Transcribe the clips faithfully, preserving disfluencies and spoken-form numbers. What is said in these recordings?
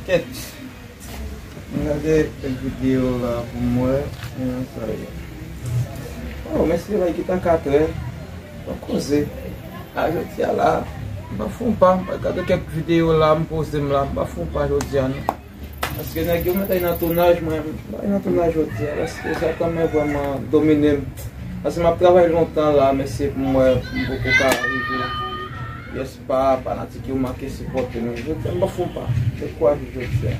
Kèt. M gade videyo la pou m wè. Sa ye. Oh, mesye, la ki ta katrè. Bon koze. A, jodi a la, m pa fon pa. M pa gade kèk videyo la, m poze m la. M pa fon pa jodi a, non. Paske nèg yo mete nan tounaj, mwen, m pa nan tounaj jodi a. Paske Satan mwen vrèman domine m. Paske m ap travay lontan la, mesye, pou m wè, m poko ka rive. Yes, pa, fanatik yo manke sipòte nou. Jodi a, m pa fon pa. Dekouraje jodi a.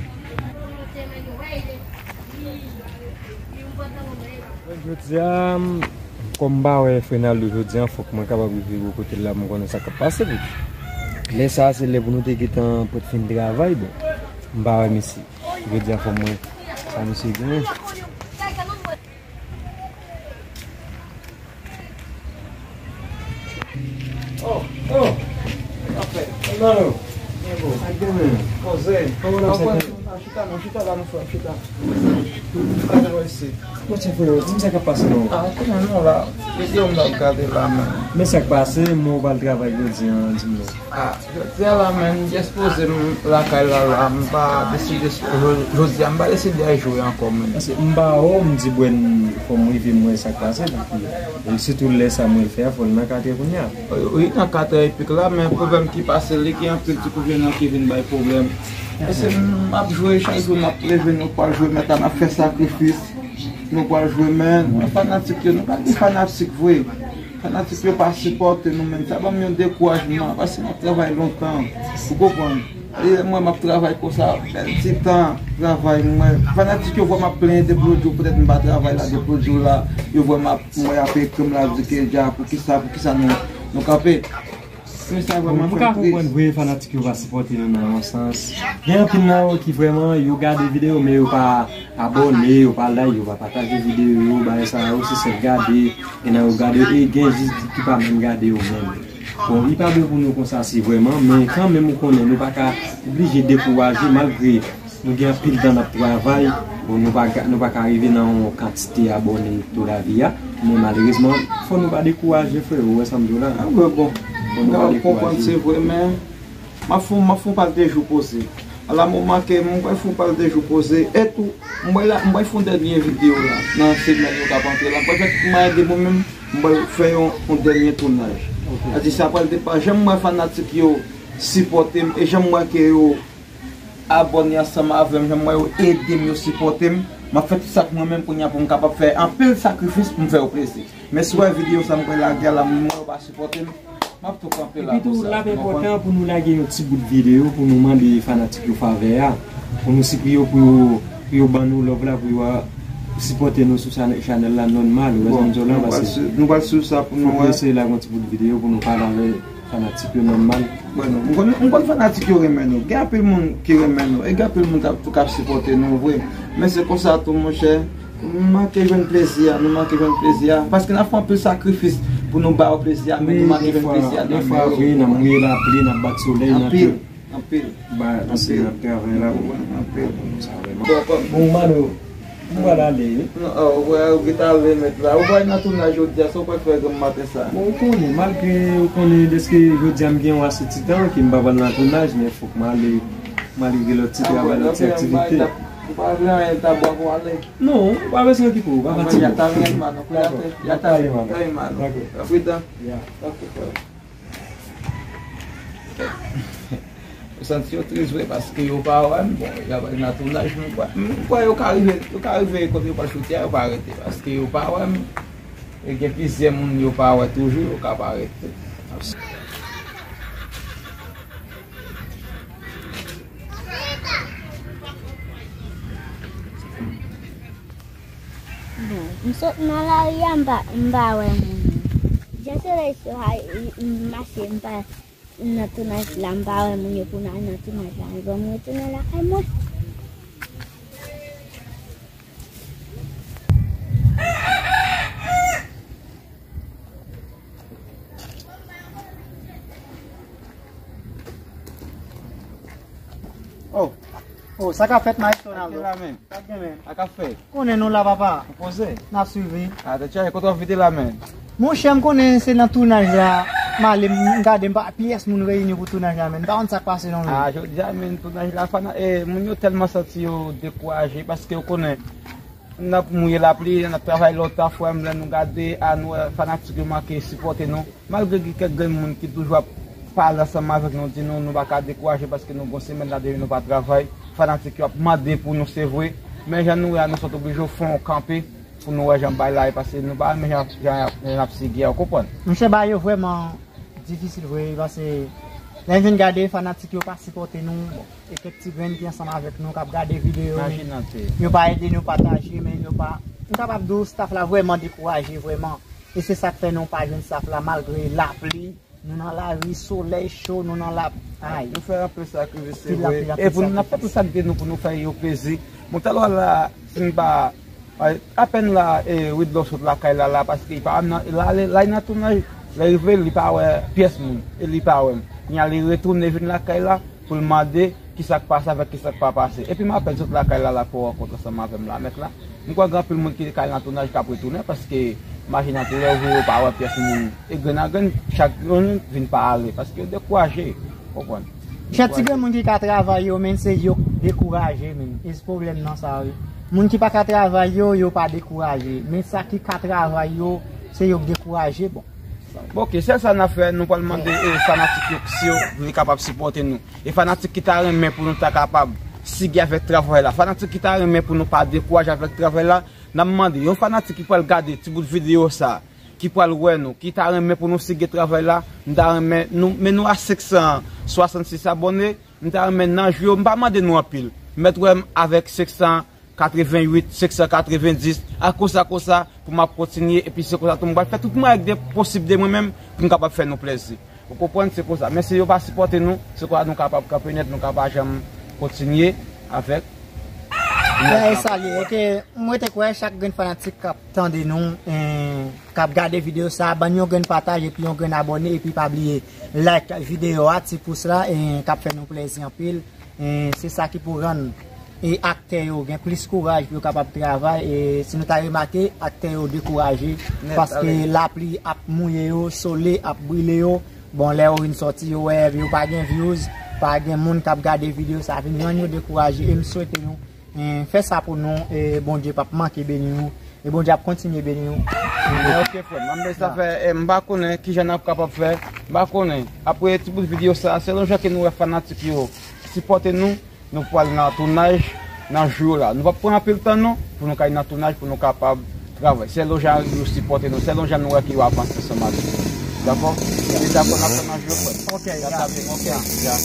Jodi a, kòm m pa wè Frenaldo jodi a, fòk mwen kapab rive bò kote l la, m konnen sa k ap pase, pitit. Lè sa a, se lè pou nou te gentan pot fin travay, bon. M pa wè misye. Jodi a, fò m wè sa misye genyen. Oh, oh. Sa fè? Mano. Byen bon. Ak demen. Poze. Kòman w ap sète? Ah, chita non, chita la, non, frè, chita. Chita la, isit. Monchè, frè, di m sa k ap pase non. Ah, kòman non la? Videyo m t ap gade la, men. Men sa k pase, mwen w pral travay jodi a, di m non. Ah, jodi a la, men, m dispoze m lakay la, la, m pa deside, jo-, jodi a, m pa deside al jwe ankò, men. Paske m pa wè w, m di, bwè, fò m rive m wè sa k pase, epi, e sitou lè sa mwen fè a, fò l nan katrè kounye a. Wi, nan katrè epik la, men pwoblèm ki pase, li gen anpil ti kouvènan ki vin bay pwoblèm. Paske m ap jwe, chak jou n ap leve, nou pral jwe, men ta n ap fè sakrifis, nou pral jwe, men fanatik yo, nou pa gen fanatik vre. Fanatik yo pa sipòte nou, men sa ban m yon dekourajman, paske n ap travay lontan, ou konprann? E mwen, m ap travay konsa, bèl ti tan travay mwen. Fanatik yo vwè m ap plenyen depi lòt jou, poutèt m pa travay la depi lòt jou la, yo vwè m ap, mwen ap ekri m la, di ke dja, poukisa, poukisa nou, nou kanpe? Men sa vrèman fè m tris. Bon, m ka konprann vre, fanatik yo pa sipòte nou nan yon sans. Gen anpil nan yo ki vrèman, yo gade videyo, men yo pa abòne, yo pa like, yo pa pataje videyo yo, bagay sa yo, se sèl gade, gen nan yo gade, e gen jis ki pa menm gade yo menm. Bon, li pa bon pou nou konsa, si vrèman, men kanmenm ou konnen, nou pa ka oblije dekouraje, malgre nou gen anpil tan n ap travay, bon, nou pa ka, nou pa ka rive nan yon kantite abòne tou lavi a, men malerezman, fò nou pa dekouraje, frè, ou wè sa m di w la. Ah, bon, bon. Fò nou pa dekouraje. M konprann, se vre, men M ap fè, m ap fè yon pal de jou poze. Ala moman ke m pral fè yon pal de jou poze. E tou, m pral, m pral fè yon dènye videyo la. Nan semèn yo k ap antre la. M pral fè tout mwayen de mwen menm, m pral fè yon, yon dènye tounaj. Ok. Sa di sa pral depann jan m wè fanatik yo sipòte m e jan m wè ke yo abòne ansanm avè m, jan m wè yo ede m, yo sipòte m. M ap fè tout sa pou mwen menm kounye a pou m kapab fè anpil sakrifis pou m fè yo plezi. Men si w wè videyo sa m pral lage a la, moun mwen yo pa sipòte m, m ap tou kanpe la pou sa. Epi tou, l ap enpòtan pou nou lage yon ti bout videyo pou nou mande fanatik yo favè a, pou nou sipliye yo pou yo, pou yo ban nou love la, pou yo sipòte nou sou chanèl, chanèl la nòmal, ou wè sa m di w la, paske nou pral swiv sa pou nou wè. Fòk nou eseye lage yon ti bout videyo pou nou pale avè fanatik yo nòmal. Bon, m konn, m konn fanatik yo renmen nou. Gen anpil moun ki renmen nou. E gen anpil moun k ap, tou k ap sipòte nou vre. Men se konsa tou, monchè. Nou manke jwenn plezi a, nou manke jwenn plezi a. Paske n ap fè anpil sakrifis pou nou ba yo plezi a, men nou manke jwenn plezi a nan men yo. Wi, dèfwa, dèfwa, vre, n ap mouye lapli, n ap bat solèy, n ap anpil, anpil, anpil. N ap travay la pou sa vrèman. Bon, Mano, m pral ale wi. Non, oh, ou wè, ou gentan ale nèt la. Ou pral nan tounaj jodi a, sa w pral fè granm maten sa? Bon, ou konnen, malgre ou konnen, dèske jodi a m gen yon ase ti tan, ke m pa pral nan tounaj, men fòk m ale, m ale gen lòt ti travay, lòt ti aktivite. Ou pa vle anyen, ta bwa pou ale. Non, ou pa bezwen okipe w, ou pa fatige. Ya ta renmen, Mano. Dakò, n ap pale, Mano. Dakò. Pridan. Ya. Ok, frè. Yo santi yo tris vre paske yo pa wè m. Bon, y ap nan tounaj, m kwè, m kwè yo ka rive, yo ka rive kote yo pral choute a, yo pa rete paske yo pa wè m. E gen plizyè moun yo pa wè toujou, yo ka pa rete. Bon, m sot nan lari a, m pa, m pa wè moun yo. Jan solèy sot a, m mache, m pa nan tounaj la, m pa wè moun yo pou n al nan tounaj la. Men bon, m retounen lakay mwen. Oh, oh, sa k ap fèt, Maestro Naldo? Sa k gen la menm? Sa k gen menm? Sa k ap fèt? Konnen nou la, papa. Ou poze? N ap swiv, wi. A, tèt chaje, kote w ap vide la menm? Monchè, m konnen se nan tounaj la. M ale, m gade, m pa pyès moun reyini pou tounaj la, men m pa konn sa k pase non, men. Ah, jodi a, men, tounaj la, fana, eh, moun yo tèlman santi yo dekouraje, paske yo konnen n ap mouye lapli, n ap travay lontan, frè m, lè nou gade, a, nou wè fanatik yo manke sipòte nou. Malgre gen kèk grenn moun ki toujou ap pale ansanm avèk nou, di nou, nou pa ka dekouraje paske nou gon semèn la depi nou pa travay. Fanatik yo ap mande pou nou, se vre. Men jan nou wè a, nou sot oblije fè yon kanpe pou nou wè jan bay la ye, paske nou pa renmen jan, jan, jan n ap sigi a, ou konprann? Monchè, bagay yo vrèman difisil vre, paske lè n vin gade, fanatik yo pa sipòte nou. Bon, e kèk ti grenn ki ansanm avèk nou, k ap gade videyo, men yo pa ede nou pataje, men yo pa, m kapab di w, staff la vrèman dekouraje, vrèman. E se sa k fè nou pa jwenn staff la, malgre lapli, nou nan lari, solèy cho, nou nan lap, ay. Nou fè anpil sakrifis, se vre. Anpil, anpil, anpil sakrifis. E pou nou, n ap fè tout sa k gen nou pou nou fè yo plezi. Bon, talè la, si n pa, ay, apèn la, e, Widlove sot lakay la, la, paske li pa nan, la, la, la, li nan tounaj, lè rive, li pa wè pyès moun, e li pa wè m. Kounye a, li retounen vin lakay la, pou l mande kisa k pase avèk kisa k pa pase. Epi m apèn sot lakay la, la pou rankontre ansanm avè m la, mèt la. M kwè gen anpil moun ki te ka al nan tounaj k ap retounen, paske imajine w, lè w vire, w pa wè pyès moun. E grenn a grenn, chak youn vin pa ale, paske yo dekouraje, konprann? Chak ti grenn moun ki ka travay yo, men se yo k dekouraje, men. E se pwoblèm nan sa, wi. Moun ki pa ka travay yo, yo pa dekouraje. Men sa ki ka travay yo, se yo k dekouraje, bon. Bon, ok, sèl sa n ap fè, nou pral mande, e, fanatik yo si yo vle kapab sipòte nou. E fanatik ki ta renmen pou nou ta kapab sigi avèk travay la. Fanatik ki ta renmen pou nou pa dekouraje avèk travay la, n ap mande yon fanatik ki pral gade ti bout videyo sa, ki pral wè nou, ki ta renmen pou nou sigi travay la, m ta renmen nou, men nou a senk san swasannsis abòne, m ta renmen nan jou yo, m pa mande nou anpil. Mèt wè m avèk senk san katrevenn uit, senk san katrevenndis, a konsa, konsa, pou m ap kontinye, epi se konsa tou m pral fè tout mwayen de posib de mwen menm, pou m kapab fè nou plezi. Ou konprann, se konsa. Men si yo pa sipòte nou, se konsa nou kapab kanpe nèt, nou ka pa janm kontinye avèk. Fè salye, ok. Mwen te kwè chak grenn fanatik k ap tande nou, eh, k ap gade videyo sa, ban n yon grenn pataj epi yon grenn abòne, epi pa bliye like videyo a, ti pous la, eh, k ap fè nou plezi anpil. Eh, se sa ki pou rann, eh, aktè yo gen plis kouraj pou yo kapab travay. Eh, si nou ta remake, aktè yo dekouraje, paske lapli ap mouye yo, sole ap brile yo. Bon, lè yo vin sòti, yo wè yo pa gen views, pa gen moun k ap gade videyo, sa vin rann yo dekouraje. E m swete nou, eh, fè sa pou nou, e Bondye p ap manke beni nou, e Bondye ap kontinye beni nou. Men ok, frè m, men sa fè, eh, m pa konnen kijan n ap kapab fè, m pa konnen. Apre ti bout videyo sa, selon jan ke nou wè fanatik yo sipòte nou, nou pral nan tounaj nan jou yo la. Nou p ap pran anpil tan non, pou nou kay nan tounaj, pou nou kapab travay. Selon jan yo sipòte nou, selon jan nou wè ke yo avanse ansanm avèk nou. Dakò? Se dakò, n ap tann nan jou yo, frè m. Ok, ya. Ok, ya.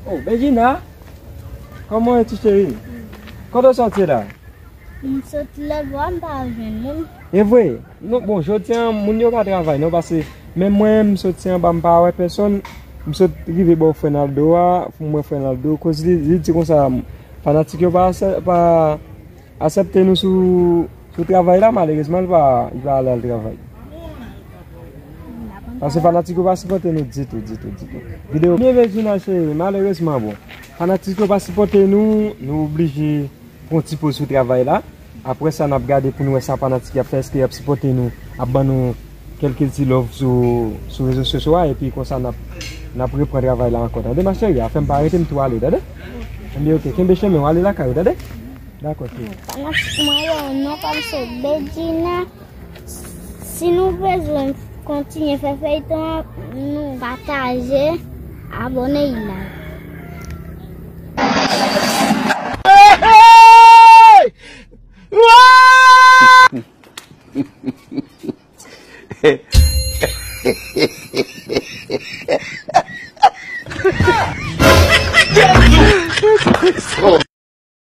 Oh, Bedjina, kòman w ye, ti cheri? Kote w sòti la? M sot lòtbò, m pa jwenn moun. E vre? Non, bon, jodi a, moun yo pa travay, non, paske menm mwen, m soti anba, m pa wè pèsonn. M sot rive bò Frenaldo a, pou m wè Frenaldo, koz li, li di konsa, fanatik yo pa, pa asepte nou sou, sou travay la, malerezman, li pa, li pa ale al travay. Paske fanatik yo pa sipòte nou ditou, ditou, ditou. Videyo byen, Bedjina cheri, malerezman, bon. Fanatik yo pa sipòte nou, nou oblije pran ti poz sou travay la. Apre sa, n ap gade pou n wè sa fanatik y ap fè, èske y ap sipòte nou, ap ban nou kèlke ti love sou, sou rezo sosyo a, epi konsa n ap, n ap repran travay la ankò. Tande, ma chérie, a fè m pa rete, m tou ale, tande? Ebyen, ok, kenbe chemen w, ale lakay ou, tande? Dakò, cheri. Fanatik mwen yo, non pa m se Bedjina. Si nou bezwen kontinye fè feyton an, nou pataje, abòne, like.